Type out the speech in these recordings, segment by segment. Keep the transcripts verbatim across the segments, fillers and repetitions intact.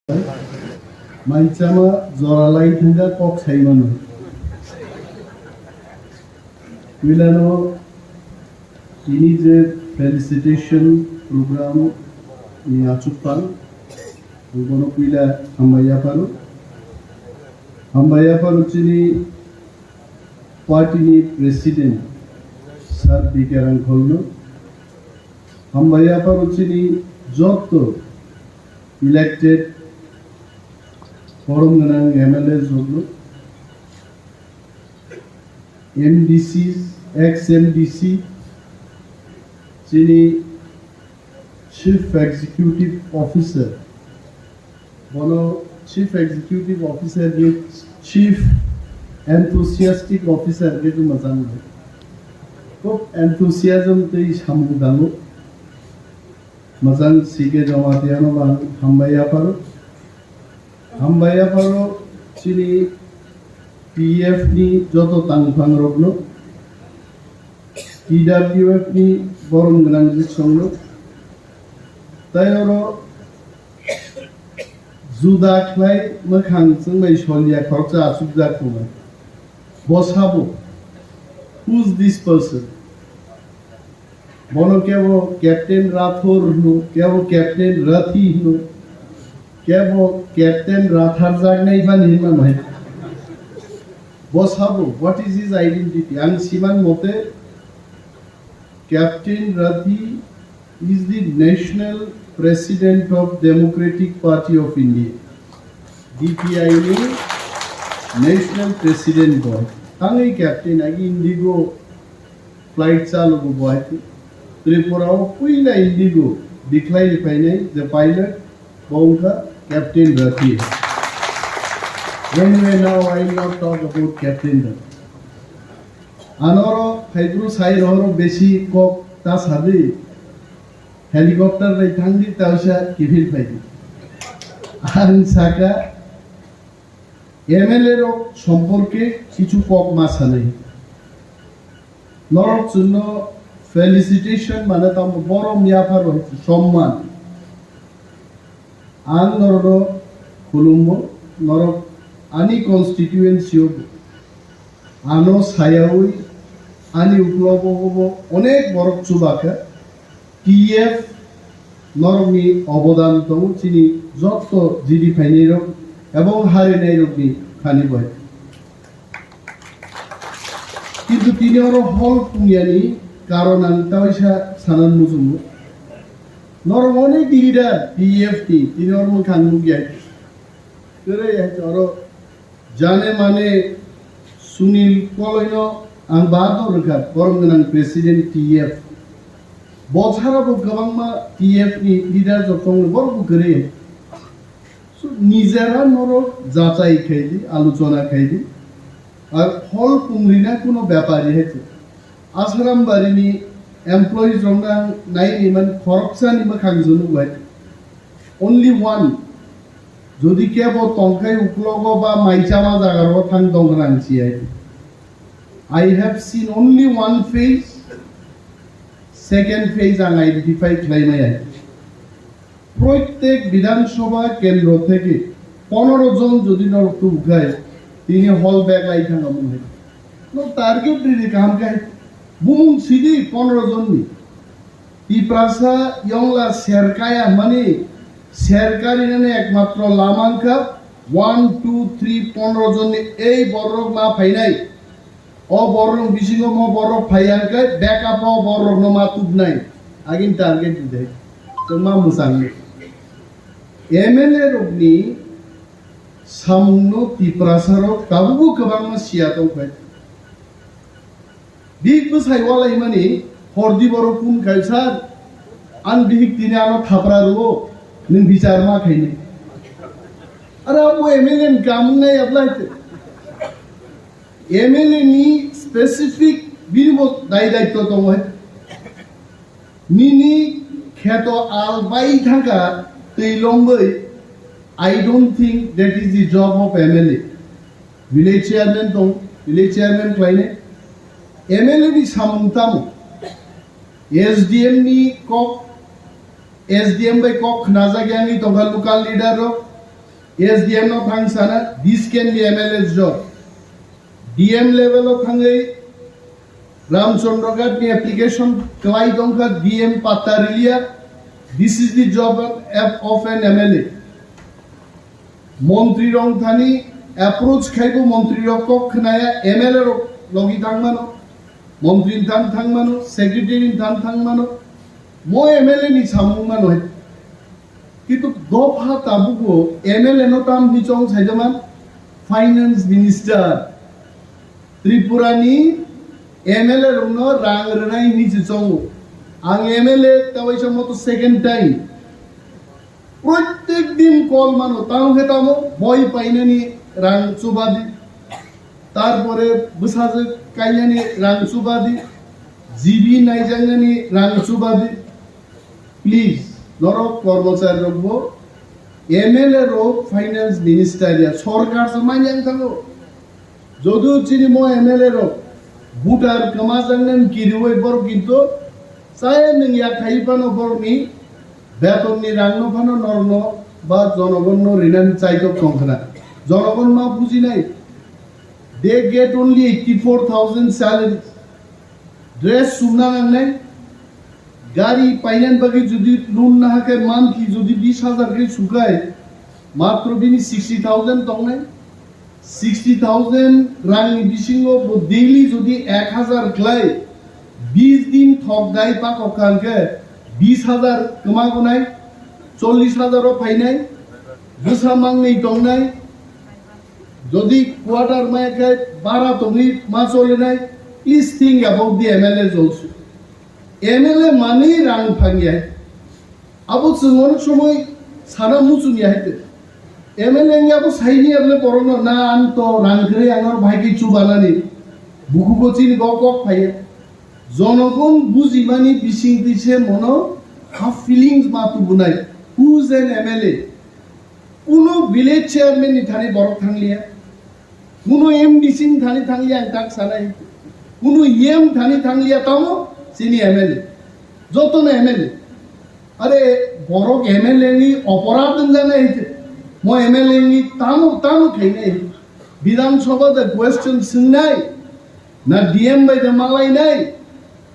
Manchama jora lai thangkha kok saimano. Puilano tini je felicitation program ni achukphang, ang bono puila hambai yapharo. Hambai yapharo chini party ni president Sir B K Rangkholno. Hambai yapharo chini jotto elected borom gwnang M L A jotno. M D C, ex M D C, chini Chief Executive Officer, bono Chief Executive Officer ni Chief Enthusiastic Officer ni mwchang. Khub enthusiasm tei samung dango. Mwchang C K Jamatia no ang hambai yapharo. Hambai yapharo chini P F ni joto tangphang rokno, T W F ni borom gwnang jwk songno, tai oro juda khlai mwkhang chwngbai solia khoroksa achukjak tongo. Bo sabo, who is this person? Bono kebo Captain Rathor hino, kebo Captain Rathi hino, kebo Captain Ratharjaknai bani hinma mai. Bo sabo, what is his identity? Ang siman mote, Captain Rathi is the National President of Democratic Party of India, D P I ni National President boy. Tangwi Captain agi Indigo flight chalogo bo hai. Tripura o puila Indigo decline phainai je pilot bo wngkha Captain Rathi. Anyway, now I will not talk about Captain Rathi. Anoro phaibru sai rohoro besi kok ta sadi, helicopter bai thangdi tausa kiphil phaidi. Ang saka M L A rok somporke kichu kok ma sanai. Norok chwngno felicitation mane tamo borom yapharo somman. Ang norokno khulummo, norok ani constituency o ano sayawi ani uklogo obo onek borok chubakha. T F norokni obodan tongo chini jotto jidi phainairok ebong harinairokni thani bai. Kintu tini oro hol pungyani karon ang taisa sanan muchungo. Norok onek leader T F ni tini oro mwkhang nukya. Kwrwi hai oro jane mane Sunil Koloino ang bador rwkha, borom gwnang president T F. Bothara bo kwbangma T F ni leader rok tongo, borok bo kwrwi. So, nijera norok jachai khaidi, aluchona khaidi. Ar hol pungrina kuno bepari hai to. Asharam barini employees rokno ang nai ni man khoroksani mwkhang junu bai. Only one. Jodi kebo tongkhai uklogo ba maichama jaga rogo thang dong rang si hai. I have seen only one phase. Second phase ang identify khlai maya. Proitek Bidhan Sabha kendro theke ponero jon jodi norok tubukhai, tini hall bag lai thang amung hai. No target riri kaham khai. Bumung sidi ponero jonni. Tiprasa yongla serkaya mani serkari nani ekmatro lamangkha one, two, three, ponero jonni ei borok ma phainai. O borok bisingo mo borok phai hwnkhe backup o borok no ma tubnai. Agin target di dai. Tongma mwchang ni. M L A rok ni samung no Tiprasa rok tabuk kwbangma siya tong phai. Big bwsai walai mani hordi borok kun khai sir. An bihik tini ano thapra rwo. Nung bichar ma khaini. Ara bo M L A ni kamung nai apply te. M L A ni specific bini bo dai daitto tongo hai. Nini kheto al bai thangkha twi longwi, I don't think that is the job of M L A. Village chairman tong, village chairman khlaine. M L A ni samung tamo? S D M ni kok, S D M bai kok khnajak yangwi tongkha local leader rok. S D M no thang sana, this can be M L A's job. D M level o thangwi Ramchandra Ghat ni application kwlai tongkha, D M patta riliya. This is the job of, of an M L A. Montri rok thani approach khaibo, montri rok kok khnaya, M L A rok logi thangmano, montri thang thangmano, secretary thang thangmano, mo M L A ni samung mano hai. Kintu dopha tabugo M L A no tam ni chong saijaman, finance minister. Tripura ni M L A rokno rang rwnai hinwi se chongo. Ang M L A tawaisa moto second time. Prottek din call mano, tamo khe tamo boi painani rang chubadi. Tarpore bwsajwk kainani rang chubadi. G B naijaknani rang chubadi. Please, norok kormochari rokbo M L A rok finance minister ya sorkar se manyang thango. Jodu chini mo M L A rok voter kwmajaknani kiriwi borok kintu chaya nwng ya khai phano borokni betonni rangno phano norno ba jonogonno rinani chaitok tongkhna. Jonogon ma bujinai. They get only eighty-four thousand salary. Dress sumna nangnai. Gari painan bagwi jodi loan na hakhe monthly jodi bis hajar khe sukai, matro bini sixty thousand tongnai. Sixty thousand rangni bisingo bo daily jodi ek hajar klai, bis din thok dai pakok kha hwnkhe bis hajar kwma gonai, chollish hajar o phainai, bwsa mangni tongnai. Jodi quarter maya khe bara tongwi ma cholinai, please think about the M L As also. M L A manwi rang phangya. Abo chwng onek somoi sana muchungya hai te. M L A wngya abo saini able borokno na ang to rang kwrwi ang oro bahai khe chubanani. Bukugo chini bo kok phaiya. Jonogon bujimani bisingtwi se mono ha feelings ma tubunai. Who is an M L A? Kuno village chairman ni thani borok thangliya, kuno M D C ni thani thangliya, ang tak sanai, kuno E M thani thangliya, tamo chini M L A, jotono M L A. Are borok M L A ni oporad wngjanai hwnkhe, mo M L A ni tamo tamo khainai, Bidhan Sabha da question swngnai, na D M bai da malainai,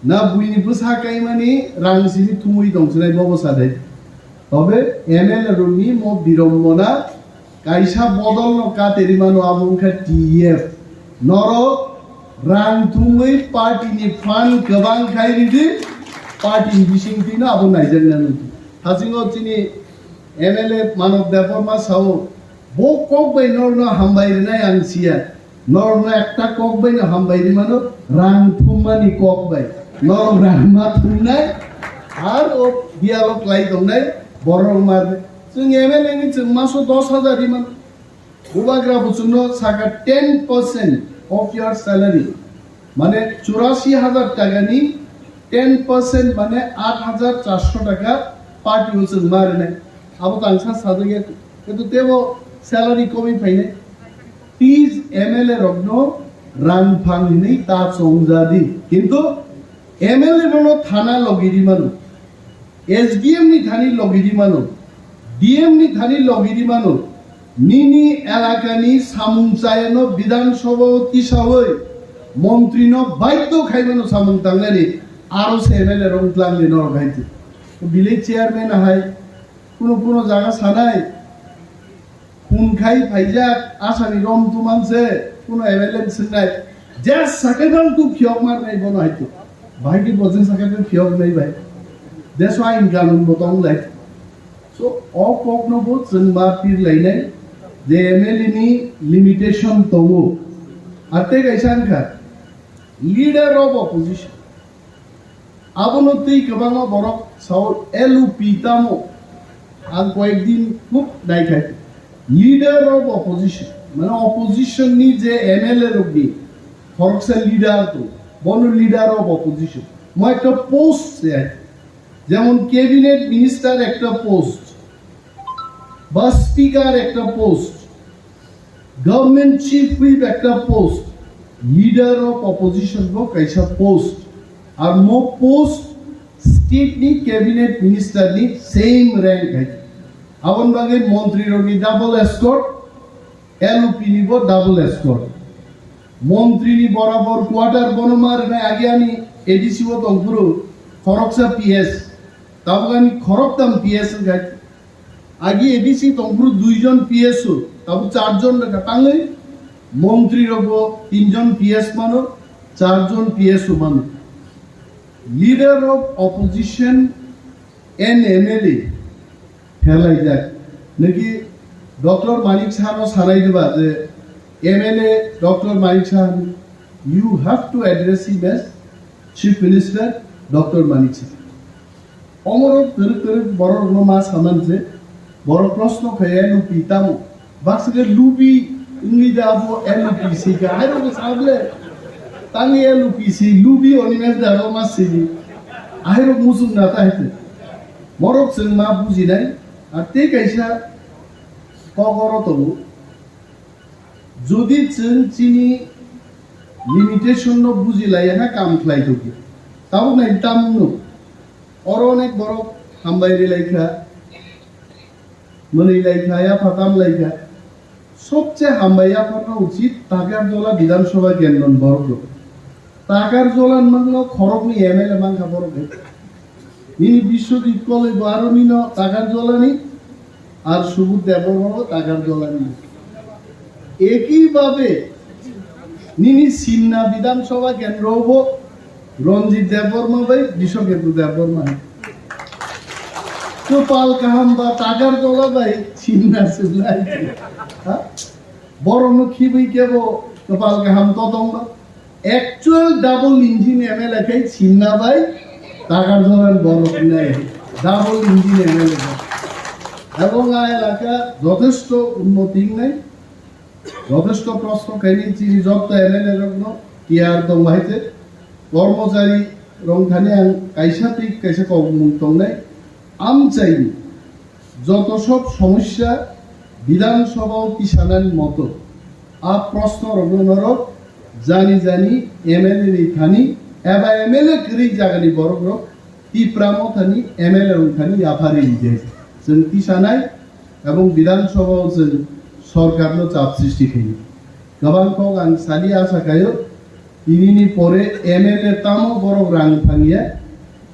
na buini bwsa kaimani rang simi thumwi tongsinai bobo sadai. Tobe M L A rokni mo birombona kaisa bodolno katerimano abo wngkha T E F. Norok rang thumwi party ni fund kwbang khai ridi, party ni bisingtwino abo naijaknani. Hasingo chini M L A Manav Debbarma sao, bo kok bai norokno hambai rwnai ang siya. Norokno ekta kok bai no hambai ri mano, rang thummani kok bai. Norok rang ma thumnai, ar o dialog lai tongnai, borok ma. Chwng M L A ni chwng maso dos hajar ri mano. Bubagra bo chwngno saka ten percent of your salary. Mane churasi hajar taka ni ten percent mane aat hajar charso taka party o chwng ma rinai. Abo tangsa sajak ya. Kintu tebo salary komi phainai. Please, M L A rokno rang phang hinwi ta chongjadi. Kintu M L A rokno thana logi ri mano, S D M ni thani logi ri mano, D M ni thani logi ri mano. Nini elakani samung chayano Bidhan Sabha o tisawi montrino baidho khaimano samung tangnani, aro se M L A rok tlangni norok hai. Village chairman hai kuno kuno jaga sanai. Khun khai phaijak asani rom tuman se kuno M L A ni swngnai. Just sakhe bang tu phiyok mar nai bono hai tu. Bahai ki bojeng sakhe bang phiyok nai bai. Deso ain kanun bo tong lai. So o kok no bo chwng ma pir lai nai. Je M L A ni limitation tongo. Arte kaisa wngkha leader of opposition. Abono twi kwbangma borok sao L U P tamo. Ang koyekdin khub naikhai. Leader of opposition, mane opposition ni je M L A rokni khoroksa leader to, bono leader of opposition. Mo ekta post se, jemon cabinet minister ekta post, ba speaker ekta post, Government Chief Whip ekta post, Leader of Opposition bo kaisa post, ar mo post state ni cabinet minister ni same rank hai. Aboni bagwi montrirokni double escort, L O P ni bo double escort. Montri ni borabor quarter bono ma rwnai agi ani A D C o tongphuru khoroksa P S, tabuk ani khoroktham P S wngkha. Agi A D C tongphuru duijon P S o, tabuk charjon rwkha tangwi montri rokbo tinjon P S mano, charjon P S o mano. Leader of opposition and M L A pherlaijak. Niki Doctor Manik Saha no sanai diba je M L A Doctor Manik Saha, you have to address him as Chief Minister Doctor Manik Saha. Omoro kwrwk kwrwk borok no ma saman je borok proshno khe L O P tamo. Baksa khe lubi wngwi da abo L O P si kha. Ahairok sable tangwi L O P si lubi oni mes da ro ma sini. Ahairok muchung na ta hete. Borok chwng ma bujinai, ar tei kaisa kokoro tongo. Jodi chwng chini limitation no bujilaiya kha kam khlai tongkhe, tabuk nai tamung no. Oro onek borok hambai rilai kha, mwnwi lai kha, yapha tam lai kha. Sobse hambai yapharno uchit Takarjola Bidhan Sabha kendroni borok rok. Takarjola ni mangno khoroknwi M L A mankha borok hai. Nini Biswajit Koloi bo aro nino Takarjola ni, ar Subodh Debbarma bo Takarjola ni. Eki babe nini Simna Bidhan Sabha kendro bo Ranjit Debbarma bai Biswaketu Debbarma hai. Kwpal kaham ba Takarjola bai Simna Simna hai. Ha? Borokno khibwi kebo kwpal kaham totong ba. Actual double engine M L A khai Simna bai Takarjola ni borok nai. Double engine M L A khai. Ebong a elaka jothesto unnoti wngnai. Jothesto proshno khainai chini jotto M L A rokno tiyar tong bahai se. Kormochari rok thani ang kaisa tei kaisa kokmung tongnai. Amchaini joto sob somosya Bidhan Sabha o tisanani moto a proshno rokno norok jani jani M L A ni thani eba M L A kwrwi jagani borok rok Tipra Mothani M L A rok thani yaphari rijak. Chwng tisanai ebong Bidhan Sabha o chwng sorkarno chap sristi khainai. Kwbang kok ang sadi asa khaio, tinini pore M L A tamo borok rang thangya,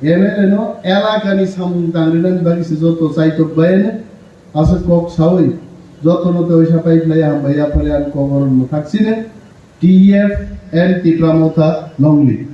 M L A no elakani samung tangrinani bagwi se joto chaitok bayani aswk kok sawi jotono tei sapai khlai hambai yaphari ang kok oro mwthak sini T F and Tipra Motha Nongli.